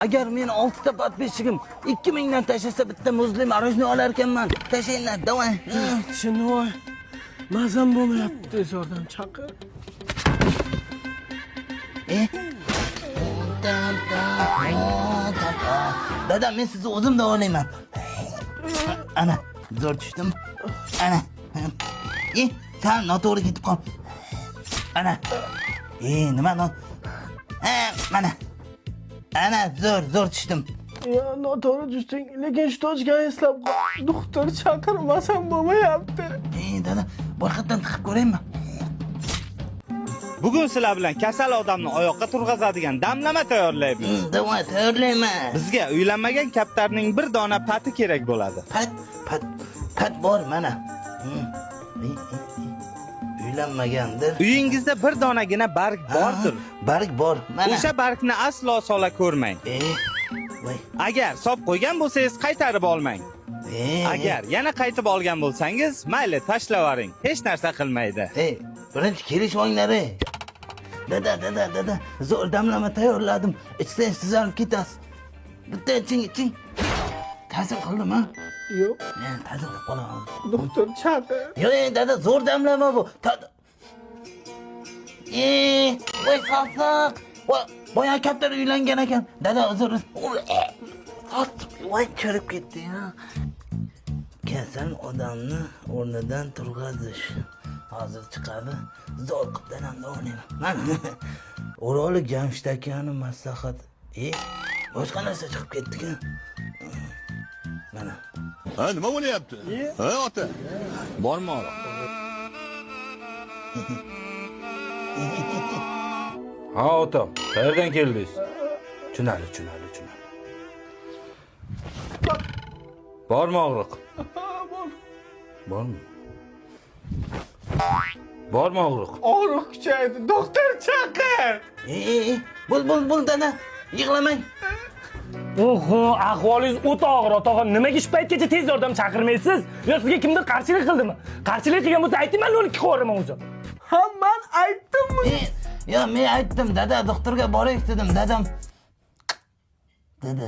Agar men 6 ta подписчигim 2000 dan tashlasa, bitta muzli мороженое olar ekanman. Tashlanglar, давай. Chinvoy, mazam bo'lmayapti, tez yordam chaqir. E? Tam, tam, tam, tam. Dada, men sizni o'zim davolayman. Ana, zo'r tushdim. Ana. E, sal noto'g'ri ketib qol. Ana. E, nima no? Ha, mana. Ana, zo'r, zo'r tushdim. Yo, noto'g'ri tushding, lekin shu точка ni eslab qol. Doktor chaqir, mazam bo'lmayapti. E, dada, boshqatdan tiqib ko'raymi? Bugun sizlar bilan kasal odamni oyoqqa turg'azadigan damlama tayyorlaymiz. Давай, tayyorlayman. Bizga uylanmagan kaptarning bir dona pati kerak bo'ladi. Pat, pat, pat bor mana. E, e, e. Uylanmagandir. Uyingizda bir donagina barg bordir. Ha, barg bor. Mana. O'sha bargni aslo sola ko'rmang. E, voy. Agar solib qo'ygan bo'lsangiz, qaytarib olmang. E, Agar yana qaytib olgan bo'lsangiz, mayli, tashlavaring. Hech narsa qilmaydi. E, birinchi kelishib olinglar, ey. Dada, dada, dada, zo'r damlama tayyorladim. Ichsangiz tuzalib ketasiz. Bitta iching, iching. Ta'sir qildimi? Yo'q, Men ta'sir qilib qolaman. Doktor chaqir. Yo'q, ey, dada, zo'r damlama bu. E, voy sasiq. Voy, boya kaptar uylangan ekan. Dada, uzr. Sasiq, voy, chirib ketdi ya. Kasal odamni o'rnidan turg'azish. Hozir chiqadi. Zo'r qilib dadamni o'ynayman. Mana. O'roli Jamshid akani maslahat. E, boshqa narsa chiqib ketdi-ku. Mana. Ha, nima bo'lyapti? Ha, ota. Bormi og'riq? Ha, otam, qayerdan keldingiz? Tushunarli, tushunarli, tushunarli. Bormi og'riq? Bor. Bormi? Bormi og'riq? Og'riq kuchaydi, doktor chaqir. E, e, e, bo'l, bo'l, bo'l, dada. Yig'lamang. Oho, ahvolingiz o'ta og'ir, otag'on. Nimaga shu paytgacha tez yordam chaqirmaysiz? Yo sizga kimdir qarshilik qildimi? Qarshilik qilgan bo'lsa, ayting, man 12 qo'yaraman o'zi. Ha, man aytdimmi? E, yo, men aytdim, dada, doktorga boraylik dedim, dadam. Dedi.